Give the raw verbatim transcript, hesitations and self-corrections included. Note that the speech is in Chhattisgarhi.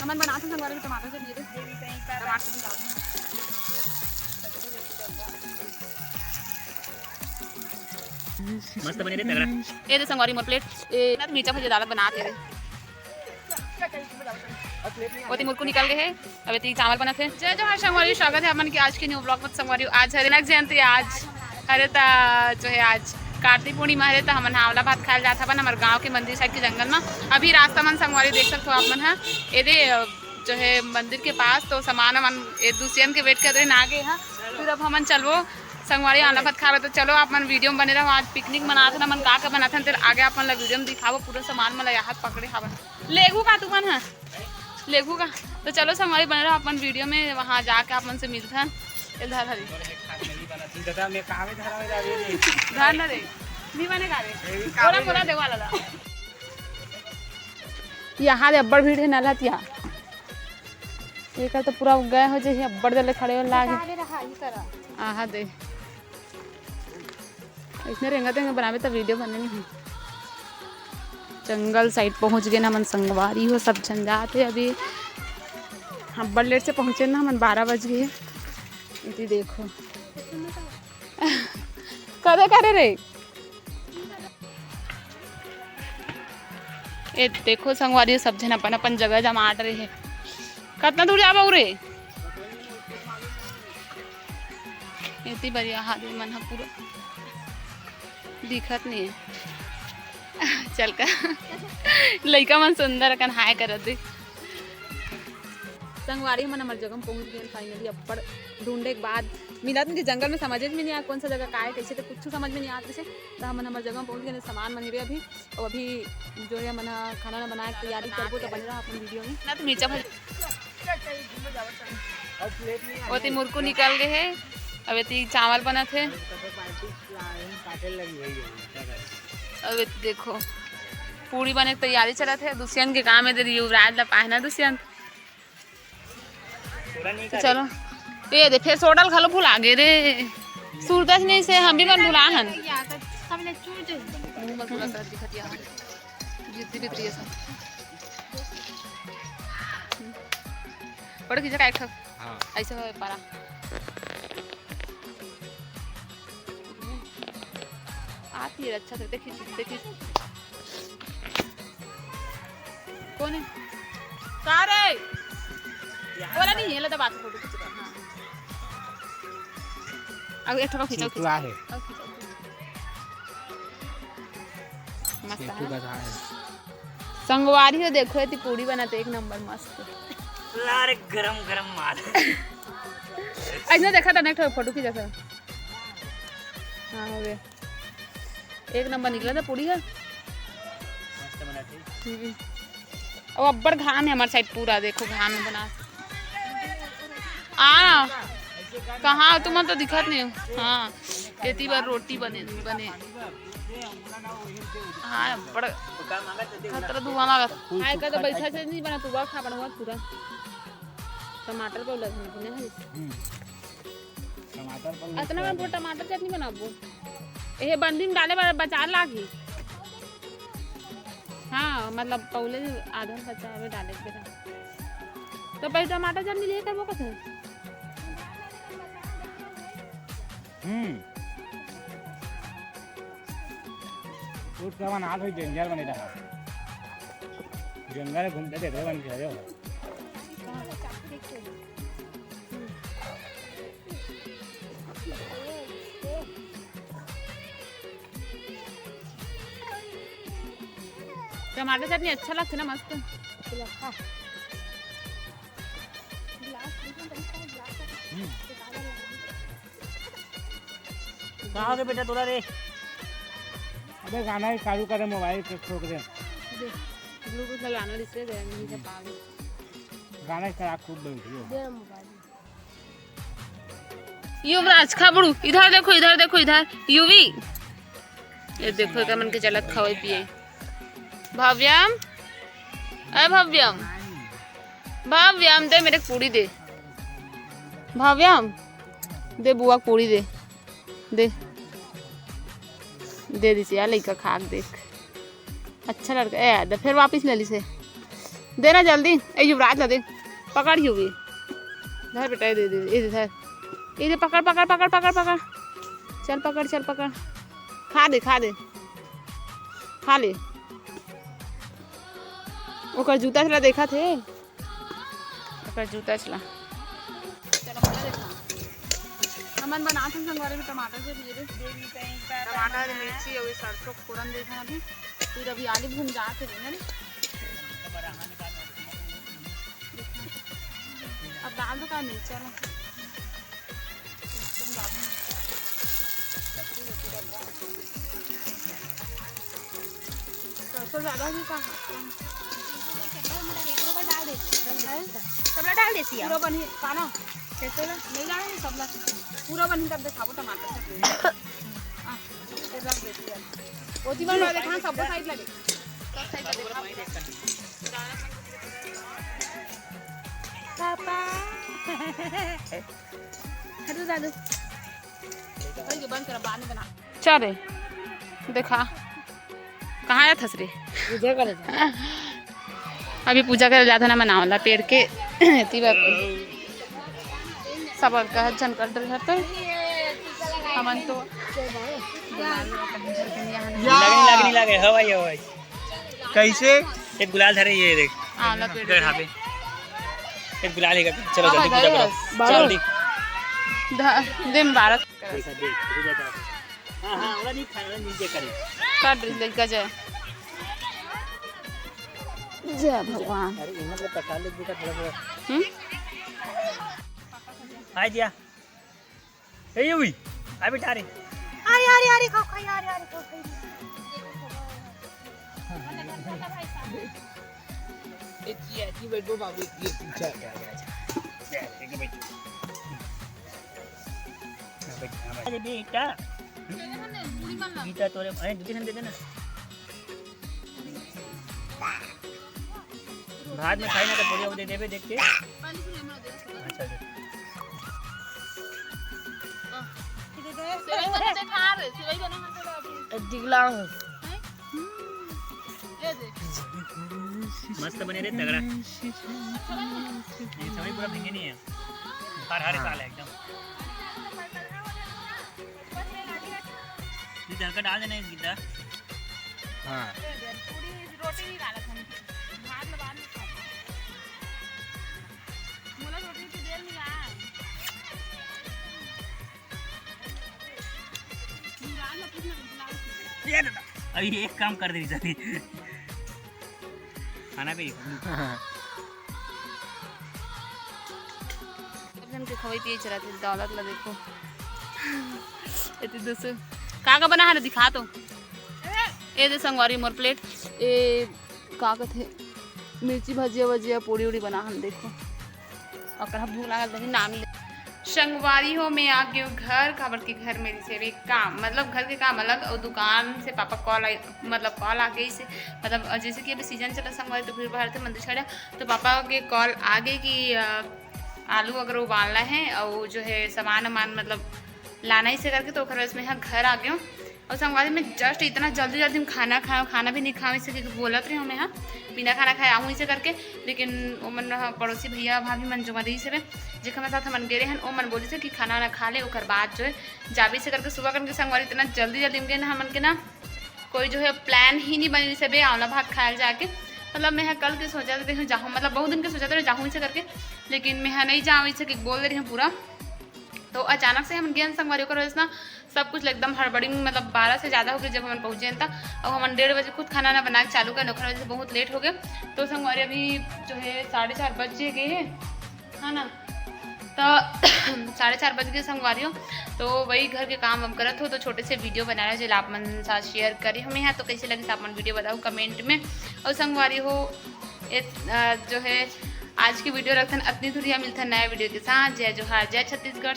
हमन बनात हन संगवारी टमाटर चटनी दे। टमाटर चटनी डालत हन। मस्त बने रे तगड़ा। ए दे संगवारी मोर प्लेट। ए ना मिर्चा भजिया डालत बनात हे रे। ओती मुरकू निकल गए हे। अब एती चावल बनत हे। जय जोहार संगवारी, स्वागत हे आप मन के आज के न्यू ब्लॉग में। संगवारी आज हरे नानक जयंती, आज हरे ता जो है आज कार्तिक पूर्णिमा हरे, ता हमन हा आंवला भात खाए जात हवन हमर गांव के मंदिर साइड के जंगल में। अभी रास्ता मन संगवारी देख सकत हो आप मन हा, एदे जो है मंदिर के पास तो सामान हमन ए दुसियन के वेट कर रहे ना गे हा। फिर अब हमन चलबो संगवारी आंवला भात खावे, तो चलो आप मन वीडियो में बने रहो। आज पिकनिक मनात हन हमन, का का बनात हन तेला आगे आप मन ला वीडियो में दिखाबो। पूरा सामान मन ला यहाँ पकड़े हावन। लेगू का तुमन ह? लेगू का? तो चलो संगवारी बने रहो अपन वीडियो में, वहाँ जाके आप मन से मिलथन। इधर हरी। धर न रे। नहीं बने का रे? बोला, बोला देवा लाला। यहाँ दे अब्बड़ भीड़ है नलहतिया। एकर तो पूरा गए हो जही, अब्बड़ देर ले खड़े हो लागे। आहा दे। इसने रेंगा तेंगा बनावे त वीडियो बने नहीं। जंगल साइड पहुंच गए ना हमन संगवारी हो, सब झन जात हे अभी। अब्बड़ लेट से पहुंचे ना हमन, बारह बज गए। इति देखो। करे करे रे। ए देखो संगवारी, सब झन अपन अपन जगह जमात रहे हे। कतना दूर जाबो रे? एती बरिया हाथ में मन ह पूरा दिखत नहीं है। चल का लइका मन सुंदर अकन हाय करत दे। संगवारी हमन हमर जगह में पहुंच गए finally। अब्बड़ ढूंढे के बाद मिलत नहीं, जंगल में समझ में नहीं आया कौन सा जगह का है, कैसे तो कुछ समझ में नहीं आत रहिसे। तो हमन हमर जगह में पहुंच गए, सामान मन हेरे अभी। और अभी जो है हमन ह खाना ना बनाए के तैयारी करबो, तो बने रहो अपन वीडियो में। ना तो मिर्चा भज ओती मुरकू निकल गए हे। अब एती चावल बनत हे। अब एती देखो पूड़ी बने के तैयारी चलत हे। दुष्यंत के काम हे, दे युवराज ला पाहना दुष्यंत। तो चलो, ए दे फिर सोडा ल घलो भुला गे रे। सूरदास नहीं से हम भी मन भुला हन। मुंह मत भुला कर दिखत यहाँ। जिद्दी बिद्दी ऐसा। फोटो खींचा का एक ठो? हाँ। ऐसे होए पारा। आती है अच्छा से, देखी, देखी। कौन है? का रे? बोला नहीं, ये लो तो बात फोटो खींच रहा। हाँ। अब एक ठो खींचो, चीकू खींचो। आहे। अब खींचो, खींचो। मस्त सेतु है। गधा है। संगवारी हो, देखो, एती पूड़ी बनत एक नंबर मस्त। लारे गरम गरम मार। ऐसने देखा था, नेक्स्ट फोटो खींचा था। हाँ, हो गया। एक नंबर निकला था पूड़ी है। मस्त बना थी। हम्म। अब अब्बड़ घाम है हमारे साइड पूरा, देखो घाम में बना। आ, कहाँ तुम तो दिखत नहीं हो। हाँ, एती बार रोटी बने, बने। हाँ, अब्बड़ खतरा धुआं लागत। आय का तो बैठा से नहीं बना, तू खा बना हुआ पूरा। टमाटर को लग नहीं है। हम्म। टमाटर पर अतना बड़ा टमाटर चटनी बनाबो। एहे बंदी में डाले बर बचा लागी। हाँ, मतलब पहले आधा बचा हवे डाले के। तो पहले टमाटर चटनी लिए करबो कथे। हम्म। कुछ सामान हाथ होई डेंजर बने रहा। जंगल घूमते देखो बन के आयो। टमाटर चटनी अच्छा लगथे ना, मस्त। हम्म। कहाँ रे बेटा तोरा रे? अबे गाना ही चालू करे, मोबाइल के ठोक दे। ब्लूटूथ लगाना, इससे गया नहीं था पागल। गाना ही खराब खूब बोल दियो। दे मोबाइल। युवराज खाबड़ू, इधर देखो, इधर देखो, इधर। युवी, ये देखो, एकर मन के चलत खावे पिए। भव्यम, ए भव्यम, भव्यम, दे मेरे को पूड़ी दे। भव्यम, दे बुआ को पूड़ी दे, दे, दे दिस यार, लइका खा के देख। अच्छा लड़का, ए, दे फिर वापस ले ली से। देना जल्दी, ए युवराज ला दे, पकड़ युवी, धर बेटा, ये दे दे, ये दे, धर, ये दे, पकड़, पकड़, पकड़, पकड़, पकड़, चल पकड़, चल पकड़, खा दे, खा दे, खा ले। ओकर जूता चला देखा थे, ओकर जूता चला। हमन बनात हन संगवारी में टमाटर के भुजिया। टमाटर, मिर्ची अउ ये सरसों फोरन देत हन अभी। फिर अभी आलू भुंजात हे, है ना? अब डाल दो का मिर्चा ला। सरसों ज्यादा हो गई का? सबला डाल देती है। पूरा बनी का ना? सरसों ला? नहीं डाला नहीं सबला। पूरा बनी तब दिखाबो टमाटर सब। हाँ, फिर रख देती है। ओती बार मैं देखा सबको साइड लगे। सब साइड लगे। पापा। हटो दादू। भाई, ये बंद करो, बाद में बना। चल रे, देखा, कहाँ आया थस रे? पूजा करे था। अभी पूजा करे जात हन ना, मनावला पेड़ के। तिवा सब कहा झन कर रहे तो हमन तो लगनी, लगनी लागे, हवाई, हवाई। कैसे? एक गुलाल धरे, ये देख। आंवला पेड़ इधर हावे। एक गुलाल है, चलो हाँ, जल्दी पूजा करो। बस। जल्दी। ध-, दे मुबारक। देखा, देख, रुक जा। हाँ, हाँ, ओला नहीं खाना, ओला नीचे करे। काट दे, लड़का जय। जय भगवान। अरे, इन्हें तो पका ले, बेटा, थोड़ा, थोड़ा। हम्म? आ जा। ए, ये हुई। आ बेटा रे। अरे, अरे, अरे, खाओ, खाओ, अरे, अरे, खाओ, खाओ। ए, जी, जी, बैठो बाबू, ये पीछे आ गया, आ गया, आ गया। ले, ले, बैठ। हाँ, बैठ, हाँ, बैठ। अरे बेटा। गीता तोरे, अरे, दूसरी खन दे देना। भात में खाई ना तो पूरी वो दे देबे देख के। अच्छा, दे। दिगला हूँ। मस्त बने रे, तगड़ा। ये सब्जी पूरा भींगे नहीं है, बुखार हर साल है एकदम। ये हल्का डाल देना है गीता। हाँ। पूरी रोटी नहीं डालत हम, भात ला बाद में खाते हैं। मोला रोटी की देर नहीं आ। ये दादा, अभी एक काम कर दे बेचारी। खाना भी। सब जन के खवाई पिए चलत हे, दौलत ला देखो। एती दोस्तों, का का बना है दिखा तो। ए दे संगवारी मोर प्लेट, ए का कथे, मिर्ची भजिया वजिया, पूड़ी उड़ी बना हन, देखो। ओकर भूख लागल रही, नाम ले। संगवारी हो, मैं आ गई हूँ घर, काबर के घर में रिहिसे काम, मतलब घर के काम अलग, और दुकान से पापा कॉल आई, मतलब कॉल आ गई से, मतलब, और जैसे कि अभी सीजन चला संगवारी, तो भीड़ भाड़ थे मंदिर छाड़ा, तो पापा के कॉल आ गई कि, अ, आलू अगर उबालना है और जो है सामान वामान मतलब लाना ही से करके, तो ओकर वजह से मैं यहाँ घर आ गई हूँ। और संगवारी, मैं just इतना जल्दी जल्दी में खाना खाओ, खाना भी नहीं खाओ इसे, क्योंकि बोलत रही हूँ मैं यहाँ बिना खाना खाए आहूँ इसे करके। लेकिन वो मन ह-, पड़ोसी भैया भाभी मन जो मरीज हवे, जेकर मन साथ हमन गे रहे हन, वो मन बोलिस हे कि खाना वाना खा ले, ओकर बाद जो है जाबे इसे करके। सुबह करके संगवारी, इतना जल्दी जल्दी में गे ना हमन के ना कोई जो है प्लान ही नहीं बनी से बे आंवला भात खायल जाके। मतलब मैं ह कल के सोचा रहे हूँ जाहूँ, मतलब बहुत दिन के सोचा रहे जाहूँ इसे करके, लेकिन मैं ह नहीं जाऊँ इसे कि बोल दे रही हूँ पूरा। तो अचानक से हम गेन संगवारी, ओकर वजह से ना सब कुछ एकदम हड़बड़ी में, मतलब बारह से ज़्यादा हो गई जब हमन पहुँचे त। अब हमन डेढ़ बजे खुद खाना ना बना के चालू करें, ओकर वजह से बहुत लेट हो गए। तो संगवारी अभी जो है साढ़े चार बज गए हैं, है ना? तो साढ़े चार बज गए संगवारी हो, तो वही घर के काम वाम करत हो, तो छोटे से वीडियो बना रहे जो आप मन साथ शेयर करे हमें यहाँ। तो कैसे लगी आप मन वीडियो बताओ कमेंट में। और संगवारी हो, ए, अ, जो है आज की वीडियो रखथन अतनी दूरिया, मिलथन नया वीडियो के साथ। जय जोहार, जय छत्तीसगढ़।